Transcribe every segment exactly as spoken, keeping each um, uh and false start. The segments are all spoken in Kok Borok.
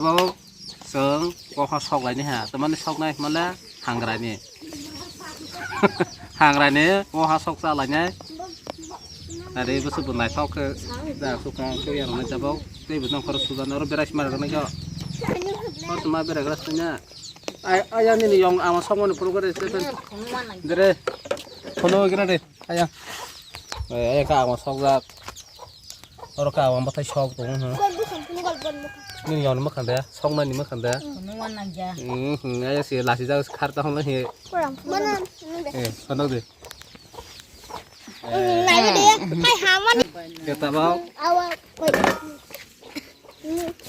Bo chwng kokha sok laini ha, tamani sok nai male hangrani. Hangrani kokha sok cha lainai. Ari bo subu naithok khe da sukha khe yang nai jabo. Tei bo nang khoro sudan oro berai sima rok nai kho. Hor tuma berai gra sanya. Ay, ay, ani ni yong ama sok mani puro kare se pen. Dere. Kono gra de. Aya. Ay, ay, ka ama sok jak. Oro ka ama bathai sok tong ha. Nini yong ma khande, sok nani ma khande. Kono wan nang ja. Hmm, hmm, aya si lasi jak khar ta hon he. Mana? Eh, kono de. Nai de. Hai ha man. Keta bau. Awa.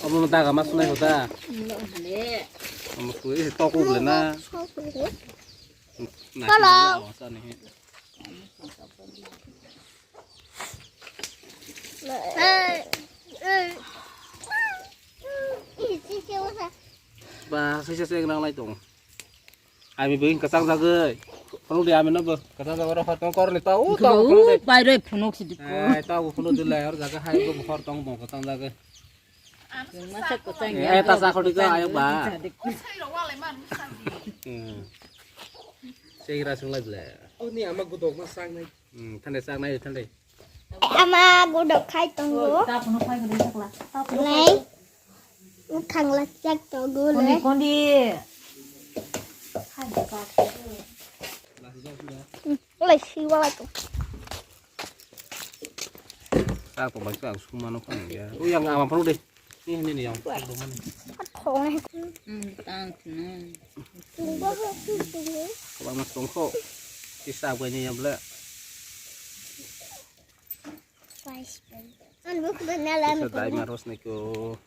Omo daga mas nai hoda. Omo kui tok uble na. Hello. Ba, sisa seng nang lai tong. Ami bwing kwchang jagwi. Phunuk di ami no bo kwchang jagwi rw kha tong korni ta u ta phunuk di. Bai roi phunuk si dikko. Ai ta u phunuk di lai hor jaga hai bo hor tong bo kwchang jagwi. Masa kwchang ya. Eh, ta sa khodi ka ayok ba. Hmm. Sei ra sung lai le. O ni ama gudok ma sang nai. Hmm, thande sang nai thande. Ama gudok khai tongo. Ta phunuk khai gudok sakla. Nai. Khangla chak to gule. Kondi, kondi. Ulai siwa lai to. Sa to bai sa suma no khang ya. U yang ama phano de. Ni ni ni yang. Khong. Hmm, tang tang. Ko ba ma tong kho. Ti sa bai ni ya bla. An buk na la. Sa dai ma ros ni ko.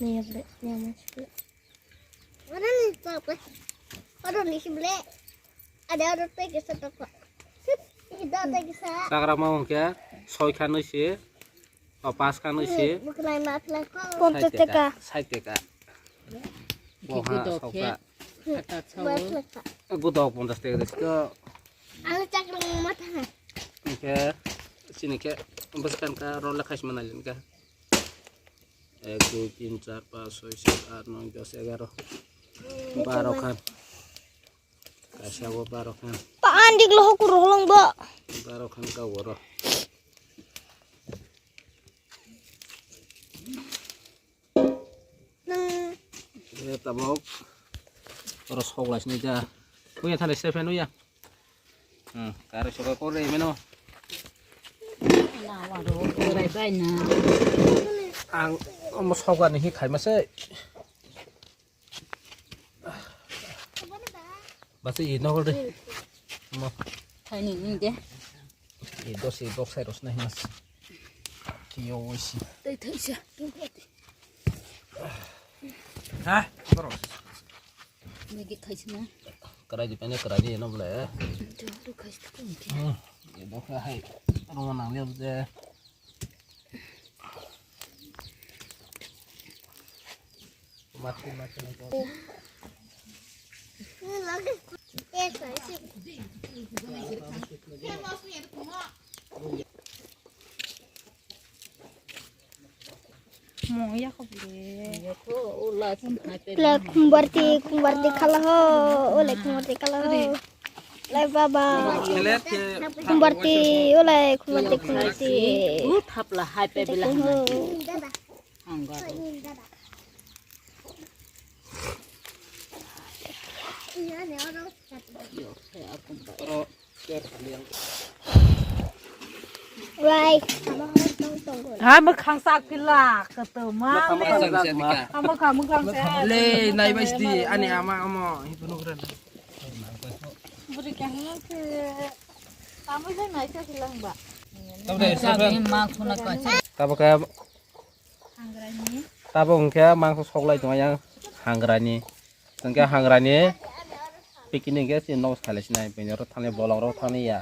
Ni ya bla, ni ya ma. Ora ni to ko. Ora ni si bla. Ada ora pe ke sa to ko. Sip, ida te ke sa. Sakra ma hong kya? Soi khan noi si. O pas khan noi si. Buk nai ma phlai ko. Ponchas taka. Sait taka. Bo ha, gudok sok khe. Kata chao. Gudok ponchas taka de to. Alu chak rong ma tha. Oke. Sini ke bwskan ka role khais manai len ka. Ek, dui, tin, char, pas, soi, sat, at, noi, dos, egaro. Baro khan. Kaisa bo baro khan. Pa andik lo hokur holong bo. Baro khan ka woro. Nang. Eh, tabok. Oro sok lai sini ja. Puya thani seven uya. Hmm, kare soka kore meno. Lawa ro, kore bai na. Ang omo soka ni hi khai mase. Basi i nokol de. Mo. Khai ni ni de. I dos i dos sai ros na mas. Kiyo oishi. Tei tei sa. Ha? Bro. Nagi khaisina. Karai di pene karai di no bole. Itu tu khais tu kunti. Hmm. Ye dokha hai. Roma nang liya buje. Mati mati. Mo ya ko bole. Lai khumbarti, khumbarti khala ho, o lai khumbarti khala ho. Lai baba. Khumbarti, o lai khumbarti, khumbarti. U thapla hai pe bela. Hangga. Yo, he akung. Rai. Ha, mwkhang sak pila, kwtwma. Mwkhang, mwkhang sak pila. Ha, mwkhang, mwkhang sak. Le, nai bai sidi, ani ama amo, hi phunuk ran. Buri kaham khe, tamo jai nai sak pila hwnba. Tamo dai, sak pila. Tabuk khe Tabuk hwnkhe mangso soklai tong yang hangrani. Hwnkhe hangrani picnic hwnkhe chini nogo salai sinai, bini oro thangni bolong rok thangni ya.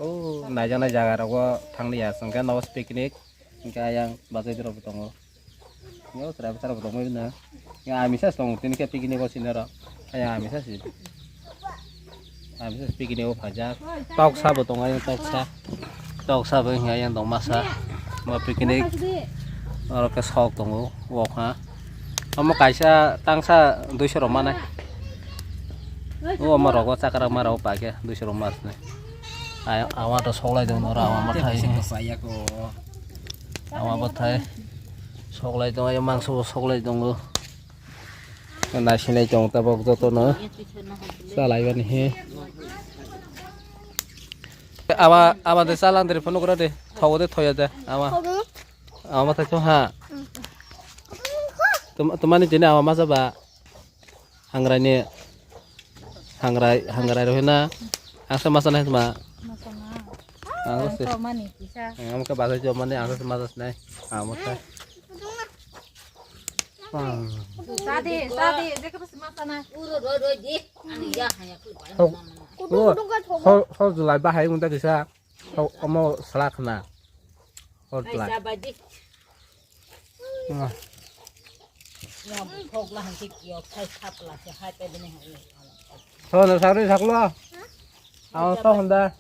O naijaknai jaga rogo thangni ya, hwnkhe nogo picnic hwnkhe ayang bachai rok bo tongo. Yo chwrai bwsarok bo tongbai bwna. Ya amisa se tongo tini khe picnic o sinaro. Ayang amisa se. Amisa se picnic o phaijak. Toksa bo tongo ayang toksa. Toksa bo wngya ayang dong masa. Mo picnic. Oro khe sok tongo wokha. Omo kaisa tangsa duiso rok manai. O omo rogo chakrak ma rogo paikhe duiso rok ma rwnai. Ai, awa to soklai tong noro, awa ma thai. Awa bo thai. Soklai tong, ayo mangso bo soklai tongo. Naisinai tong tabok jotono. Salai bani he. Awa, awa de salang dere phone kura de. Thogo de thoya de. Awa. Awa ma thai tong ha. Tum-, tumani tini awa ma jaba. Hangrai ni, hangrai, hangrai rohina. Ang se masa nai ma. Masa na. Ang se. Ang to mani kisa. Ang ka bahasa jo mani ang se masa nai. Ah, masa. Ah. Tadi, tadi, je ka masa na. Ho, ho, ho, July bahai ungta kisa. Ho, omo salak na. Ho, July. Sono sakri saklo. Ang to honda.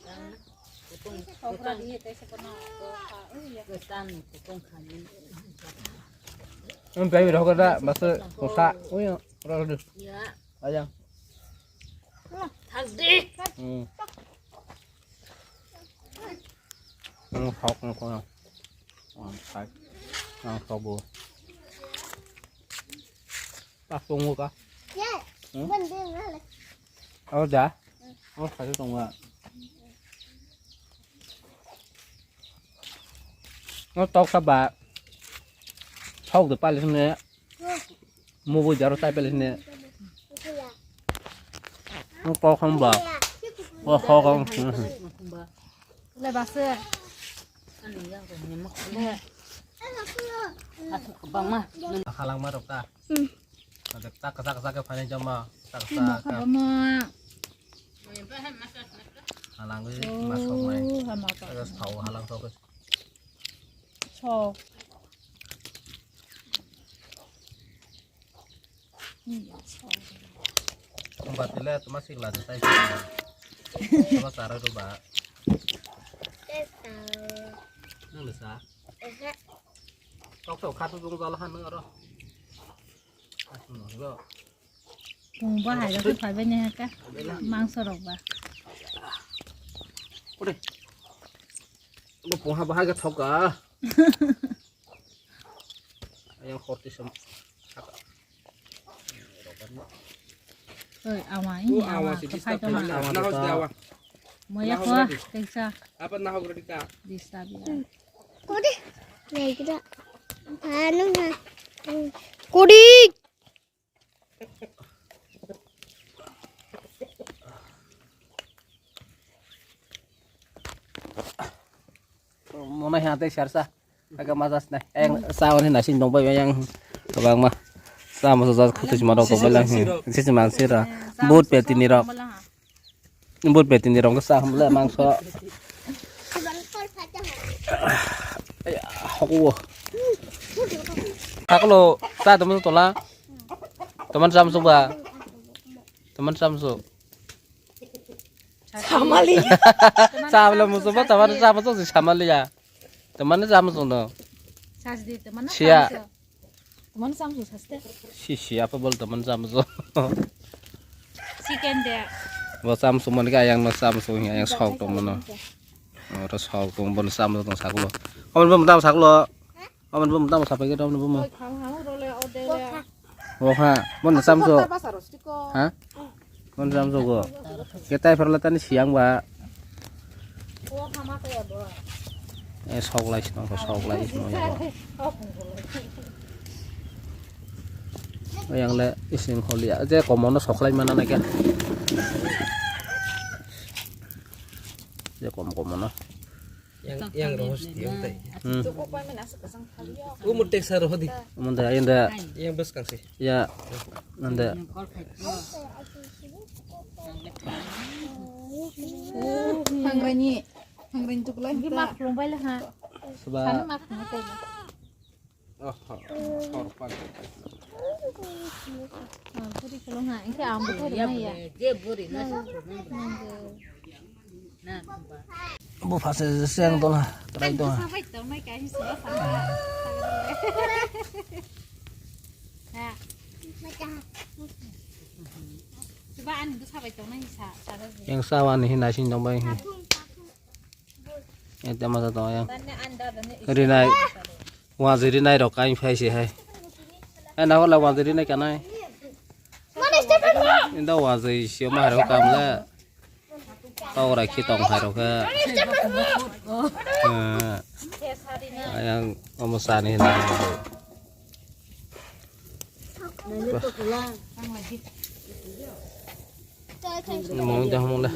Ang bai rok da bas kosa. Ui, rok du. Ayang. Hmm. Ang hok ang ko. Ang sai. Ang sobo. Pas pungu ka. Hmm? Oh, da. Oh, sai tonga. Oh, tok sa ba. Sok de pale sene. Mubu jaro tai pele sini. Ko khamba. Ko ho kong. Le base. Halang ma rok ta. Hmm. Ada tak tak tak ke phane jama. Tak tak. Halang wi masuk mai. Ada tahu halang sok. Sok. Khumba tile tuma sikla de tai. Tuma sara do ba. Nang le sa. Tok tok khatu dung jala han nang aro. Asno go. Khumba hai ga phai bai ne ka. Mangso rok ba. Ore. Bo poha bahai ga thoka. Ayang horti sem. Oi, awa, ini awa, awa, si awa, disturb khapai tong. Awa, na hos de awa. Moya ko, kaisa. Apa na hok radi ka? Disturb ya. Kodi. Nai kita. Anu na. Kodi. Mono hai tei sarsa. Aga majas nai. Yang sawan hin nasin dong bai yang kabang ma. Sama sa khutu sima dok bai lang. Sisi man sira. But pe tini rok. But pe tini rok sa hamle mangso. Hokwo. Haklo sa temen tola. Teman samsuk ba. Teman samsuk. Samali. Samla musuba teman samsuk si samali ya. Teman samsuk no. Sasdi teman. Sia. Teman samsuk saste. Si si apa bol teman samsuk. Chicken de. Bo samsuk man ka yang no samsuk yang sok tong mano. Oro sok tong bon samsuk tong saklo. Kamu bon tang saklo. Omo bo motang sapai ke tong bo mo. Oi, khang hang ro le, o de le. O ha, mon samso. Kota basa ro, stiko. Ha? Mon samso go. Ketai pherla tani siang ba. O khama ke ya bo. E sok lai sino, sok lai sino ya. O yang le ising kholi ya. Je komono sok lai mana na kya. Je kom komono. Yang, yang rohos tiang tai. Hmm. Umur teksa rohodi. Umur da, yang da. Yang bes kang si. Ya, nanda. Hangrani, hangrani tuklai. Ini mak belum bayar ha. Sana mak ngetai. Oh, hor pan. Puri kolong ha, engke ambo thari na ya. Je buri na. Bu phase seng tong ha, trai tong ha. Sabai tong mai kai sila sama. Yang sawan ni hinai sing dong bai. Yang tema sa tong yang. Rinai. Wajwi rinai rok kain phai se hai. Hai na wala wajwi rinai kanai. Inda wajwi sio ma rok kamle. Tau rai khi tong hai rok khe. Eh, ayang omo sani hinai. Mung dah mung dah.